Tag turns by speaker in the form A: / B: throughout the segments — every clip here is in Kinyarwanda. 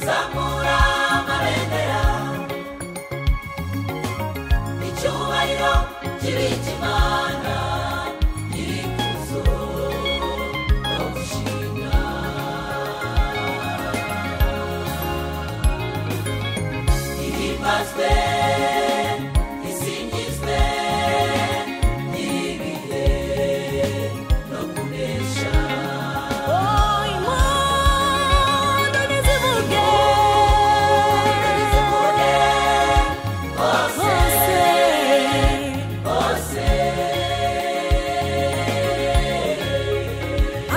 A: Uzamura amabendera, icyubahiro kibika Imana nyir'ikuzo no gushimwa. Ihimbazwe, isingizwe, nyir'ibihe no kunesha.
B: Oh, impundu nizivuge
A: Nizivuge hose,
B: hose,
A: hose.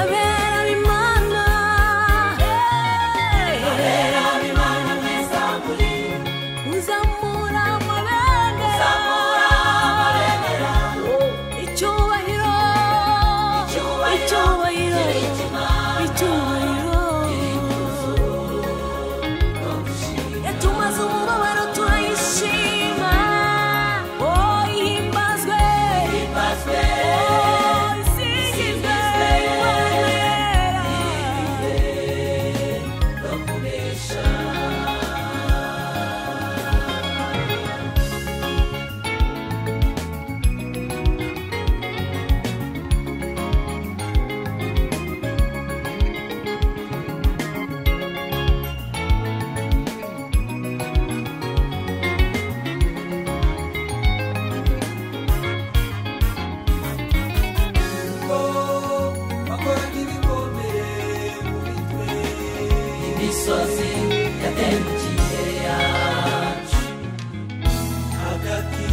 B: Abera b'Imana,
A: Abera b'Imana mwese muri,
B: uzamura amabendera,
A: uzamura amabendera,
B: icyubahiro,
A: icyubahiro
B: icyubahiro,
A: kibika Imana
B: icyubahiro.
A: nyir'ikuzo no gushimwa.
B: Yatumaze umubabaro turayishima, oh ihimbazwe,
A: Ihimbazwe,
B: oh isingizwe, Imana yera.
A: no kunesha.
C: Ubwo wakoraga ibikomeye muri twe,
A: Imisozi yatengukiye imbere yacu,
C: hagati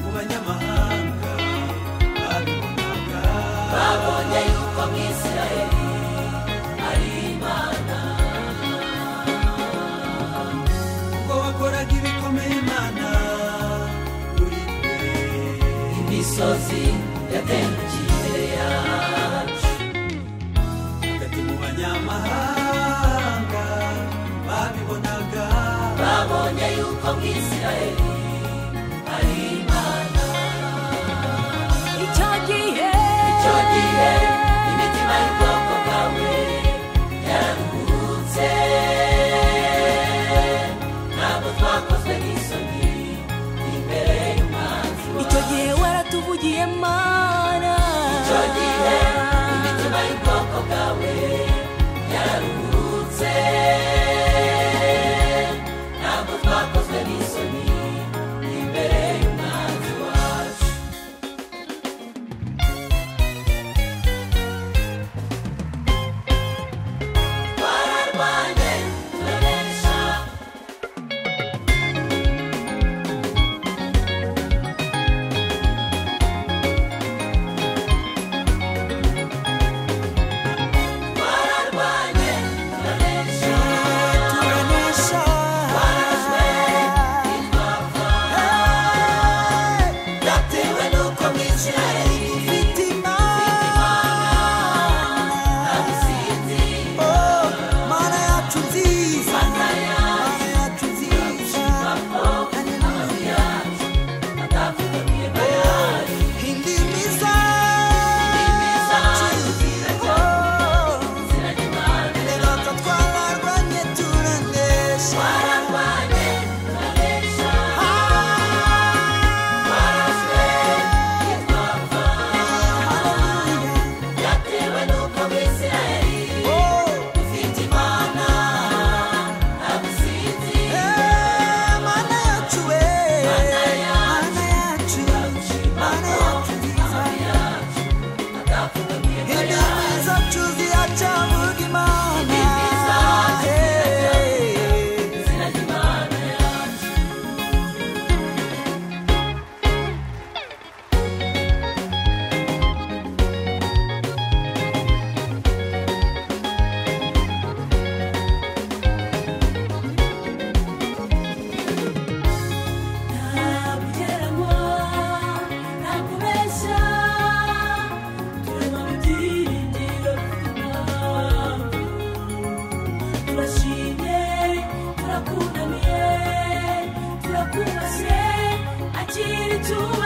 C: mu banyamahanga babibonaga,
A: babonye yuko mu Isiraheli ari Imana.
C: Ubwo wakoraga ibikomeye Imana muri twe,
A: Imisozi yatengukiye imbere yacu,
C: hagati mu banyamahanga babibonaga,
A: babonye yuko mu Isiraheli ari Imana.
B: Icyo gihe,
A: Icyo gihe imitima y'ubwoko bwawe yararuhutse, ntabwo twakozwe n'isoni imbere y'umwanzi wacu.
B: Icyo gihe waratuvugiye Mana,
A: Icyo gihe imitima y'ubwoko bwawe yararuhutse, ntabwo twakozwe n'isoni imbere y'umwanzi wacu. Twararwanye turanesha, twararwanye turanesha,
C: turanesha,
A: twarashwe ntitwapfa, byatewe n'uko mu Isiraheli
C: ufite Imana,
A: ntagusinzira.
C: Oh, Mana yacu nziza,
A: Mana yacu,
C: Mana yacu nziza,
A: amavi yacu atapfukamiye Bayali.
C: Indimi
A: Indimi
C: zacu,
A: zacu zirajya
C: oh,
A: zirajya Imana.
C: reka twararwanye turanesha,
A: Twararwanye turanesha, twarashwe ntitwapfa,
C: Hallelujah.
A: byatewe n'uko mu Isiraheli
C: Oh,
A: dufite Imana ntagusinzira.
C: eh, Mana yacu we,
A: Mana yacu,
C: Mana yacu, Mana yacu nziza,
A: Amavi yacu atapfukamiye
C: indimi
A: Bayali.
C: zacu ziracyavuga Imana,
A: Indimi zacu
C: Hey.
A: zirajya Imana yacu.
B: Ntakugereranywa, ntakubeshya, turema mu byiringiro bifite impamvu. Turashimye, turakunamiye, turakubashye, akira icyubahiro.